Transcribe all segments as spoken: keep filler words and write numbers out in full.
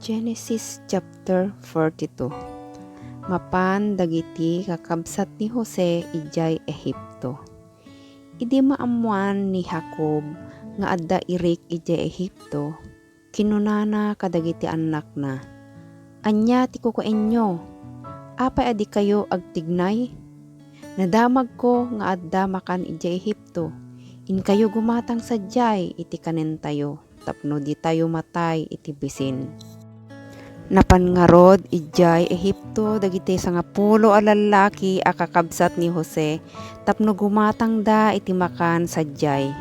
Genesis chapter forty-two. Mapan dagiti kakabsat ni Jose idiay Egipto. Idi maammoan ni Jacob nga adda irik idiay Egipto, kinunana kadagiti annakna, "Ania ti kukuenyo? Apay a dikayo agtignay? Nadamagko nga adda makan idiay Egipto. Inkayo gumatang sadiay iti kanentayo tapno ditayo matay iti bisin." Napan ngarud idiay Egipto dagiti sangapulo a lallaki a kakabsat ni Jose tapno gumatangda iti makan sadiay.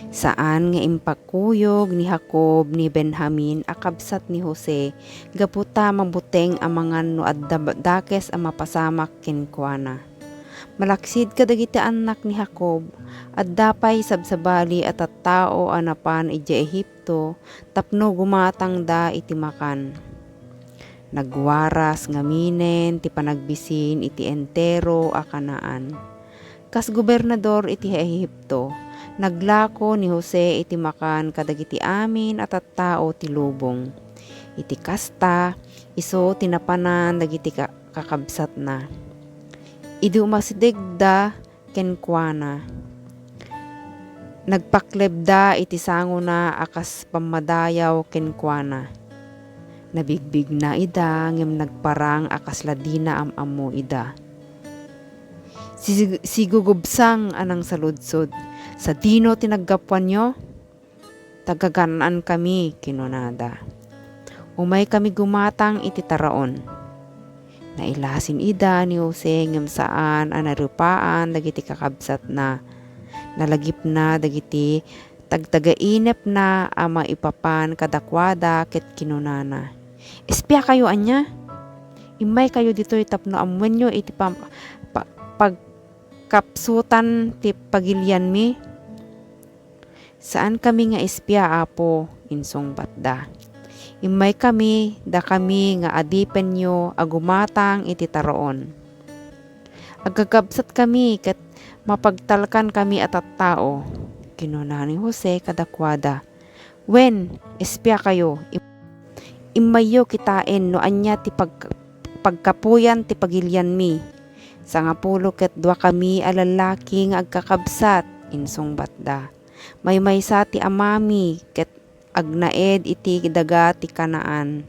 Saan nga impakuyog ni Jacob ni Benjamin a kabsat ni Jose gapu ta mabuteng a mangan no adda dakes a mapasamak kenkuana. Malaksid kadagiti annak ni Jacob, adda pay sabsabali a tattao a napan idiay Egipto tapno gumatangda iti makan. Nagwaras ngaminen ti panagbisin iti entero a Canaan. Kas gobernador iti Egipto, naglako ni Jose iti makan kadagiti amin a tattao ti lubong. Iti kasta, isu ti napanan dagiti ka-, kakabsatna. Idi umasidegda kenkuana, nagpaklebda iti sangona a kas pammadayaw kenkuana. Nabigbigna ida ngem nagparang a kasla dina am-ammo ida. "Sig-, sigugubsang a nangsaludsod, sadino ti naggapuanyo?" "Taga-Canaan kami," kinunada. "Umay kami gumatang iti taraon." Nailasin ida ni Jose ngem saan a narupaan dagiti kakabsatna. Nalagipna dagiti tagtagainepna a maipapan kadakuada ket kinunana, "Espiakayo ania? Immaykayo ditoy tapno ammoenyo iti pam-, pa-, pagkapsutan ti pagilianmi?" "Saankami nga espia, Apo," insungbatda. "Immaykami dakami nga adipenyo a gumatang iti taraon. Agkakabsatkami ket mapagtalkankami a tattao," kinuna ni Jose kadakuada. "Wen, espiakayo. Im-, immayyo kitaen no ania ti pag-, pagkapuyan ti pagilianmi. Sangapulo ket duakami a lallaki nga agkakabsat," insungbatda. "Maymaysa ti amami ket agnaed iti daga ti Canaan.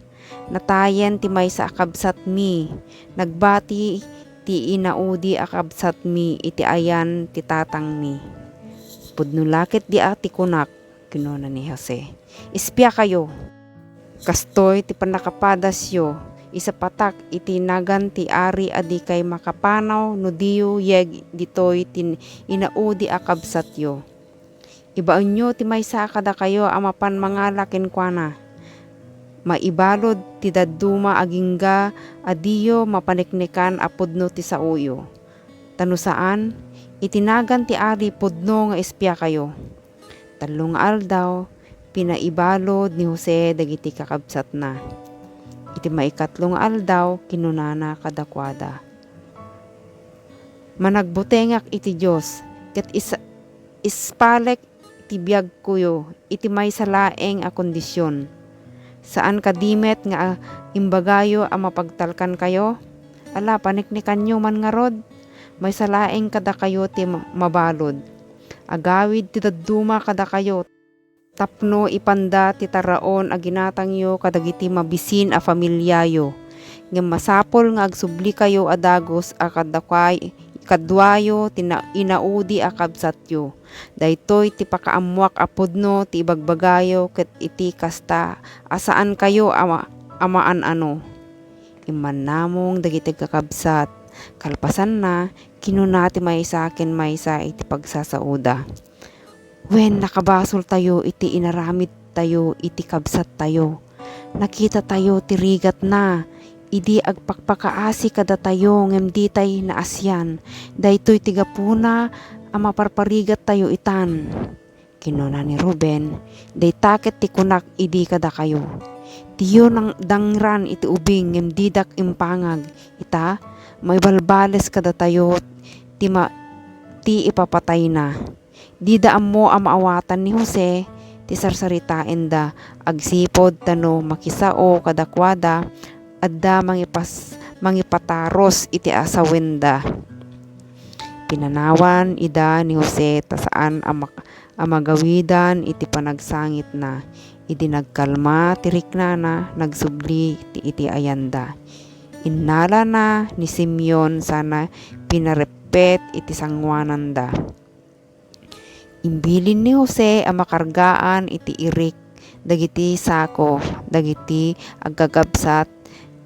Natayen ti maysa a kabsatmi. Nagbati ti inaudi a kabsatmi iti ayan ti tatangmi. Pudno la ketdi a ti kunak," kinuna ni Jose. "Espiakayo. Kastoy ti pannakapadasyo, isapatak iti nagan ti ari a dikay makapanaw no diyo yeg ditoy ti inaudi a kabsatyo. Ibaonyo ti maysa a kadakayo a mapan mangala kenkuana. Maibalud ti dadduma agingga a diyo mapaneknekan a pudno ti saoyo. Ta no saan, iti nagan ti ari pudno nga espiakayo." Tallo nga aldaw, pinaibalud ni Jose dagiti kakabsatna. Iti maikatlo nga aldaw, kinunana kadakuada, "Managbutengak iti Dios, ket is-, ispalek ti biagkoyo iti maysa laeng a kondision. Saan kadi met nga imbagayo a mapagtalkankayo? Ala, paneknekanyo man ngarud. Maysa laeng kadakayo ti ma-, mabalud. Agawid ti dadduma kadakayo tapno ipanda ti taraon a ginatangyo kadagiti mabisin a familiayo. Ngem masapul nga agsublikayo a dagus a kadakay-, kaduayo ti na-, inaudi a kabsatyo. Daytoy ti pakaammoak a pudno ti ibagbagayo ket iti kasta a saankayo a ma-, a maan-ano." Immannamong dagiti kakabsat. Kalpasanna, kinuna ti maysa ken maysa iti pagsasaoda, "Wen, nakabasoltayo iti inaramidtayo iti kabsattayo. Nakitatayo ti rigatna idi agpakpakaasi kadatayo ngem ditay naasian. Daytoy ti gapuna a maparparigattayo itan." Kinuna ni Ruben, "Dayta ket ti kunak idi kadakayo, diyo nang-, dangran iti ubing ngem didak impangag. Ita, maibalbales kadatayo ti ma-, ti ipapatayna." Dida ammo a maawatan ni Jose ti sarsaritaenda agsipud ta no makisao kadakuada, adda mangipas-, mangipatarus iti asawenda. Pinanawan ida ni Jose ta saan a mak-, a magawidan iti panagsangitna. Idi nagkalma ti riknana, nagsubli ti, iti ayanda. Innalana ni Simeon sana pinareppet iti sangoananda. Imbilin ni Jose a makargaan iti irik dagiti sako dagiti agkakabsat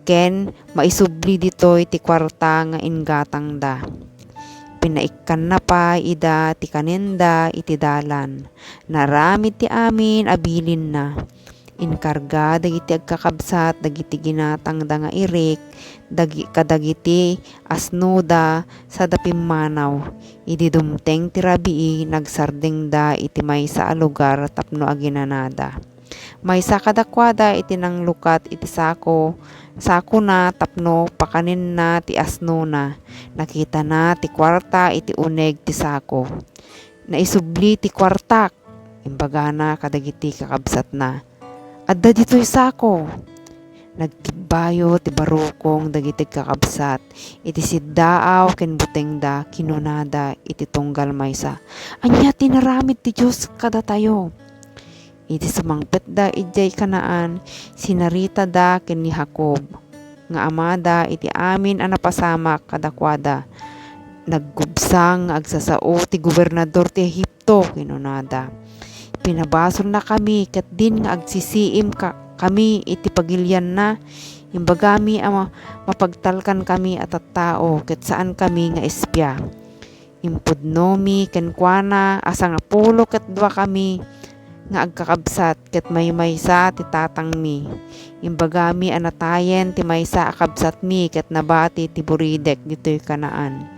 ken maisubli ditoy ti kuarta nga inggatangda. Pinaikkanna pay ida ti kanenda iti dalan. Naaramid ti amin a bilinna. Inkarga dagiti agkakabsat dagiti ginatangda nga irik dagi-, kadagiti asnoda sada pimmanaw. Idi dumteng ti rabii, nagsardengda iti maysa a lugar tapno aginanada. Maysa kadakuada iti nanglukat iti sako, sakona tapno pakanenna ti asnona. Nakitana ti kuarta iti uneg ti sako. "Naisubli ti kuartak," imbagana kadagiti kakabsatna. "Adda ditoy sako." Nagkibbayo ti barukong dagiti kakabsat iti siddaaw ken butengda, kinunada iti tunggal maysa, "Ania ti inaramid ti Dios kadatayo?" Iti sumangpetda idiay Canaan, sinaritada ken ni Jacob nga amada iti amin a napasamak kadakuada. "Naggubsang nga agsasao ti gobernador ti Egipto," kinunada. "Pinabasolnakami ket din nga agsisiim ka-, kami iti pagilianna. Imbagami a ma-, mapagtalkankami a tattao ket saankami nga espia. Impudnomi kenkuana a sangapulo ket duakami nga agkakabsat ket maymaysa ti tatangmi. Imbagami a natayen ti maysa a kabsatmi ket nabati ti buridek ditoy Canaan."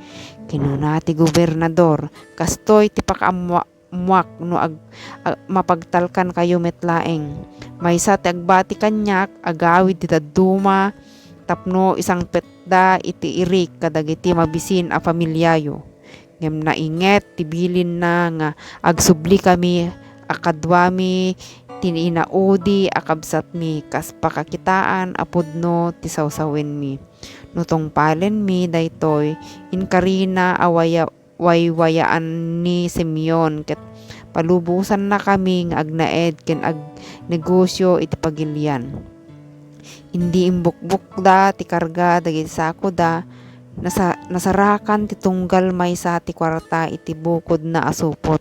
Kinuna ti gobernador, "Kastoy ti pakaammuak no ag-, ag-, mapagtalkankayo met laeng. Maysa ti agbati kaniak, agawid ti dadduma, tapno isangpetda iti irik kadagiti mabisin a familiayo." Ngem nainget ti bilinna nga, "Agsublikami a kaduami ti inaudi a kabsatmi kas pakakitaan a pudno ti sawsawenmi. No tungpalenmi daytoy, inkarina a waya-, waywayaan ni Simeon ket palubosannakami nga agnaed ken agnegosio iti pagilian." Idi imbukbokda ti karga dagiti sakoda, nasa-, nasarakan ti tunggal maysa ti kuarta iti bukodna a supot.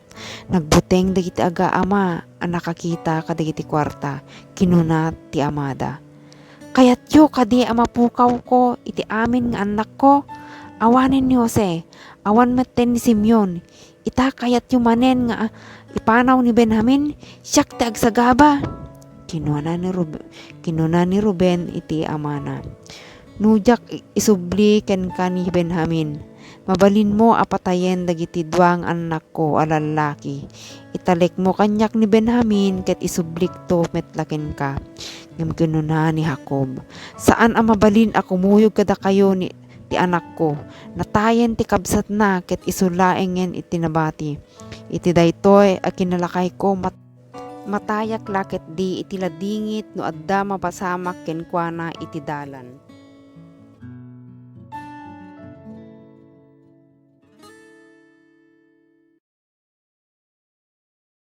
Nagbuteng dagiti agaama a nakakita kadagiti kuarta. Kinuna ti amada, "Kayatyo kadi a mapukawko iti amin nga annakko? Awanen ni Jose, awan metten ni Simeon. Ita, kayatyo manen nga, ah, ipanaw ni Benjamin? Siak ti agsagaba." Kinuna ni Rub-, kinuna ni Ruben iti amana, "No diak i-, isubli kenka ni Benjamin, mabalinmo a patayen dagiti dua nga annakko a lallaki. Italekmo kaniak ni Benjamin ket isublikto met la kenka." Ngem kinuna ni Jacob, "Saan a mabalin a kumuyog kadakayo ni, ti anakko. Natayen ti kabsatna ket isu laengen iti nabati. Iti daytoy a kinalakayko, mat-, matayak la ketdi iti ladingit no adda mapasamak kenkuana iti dalan."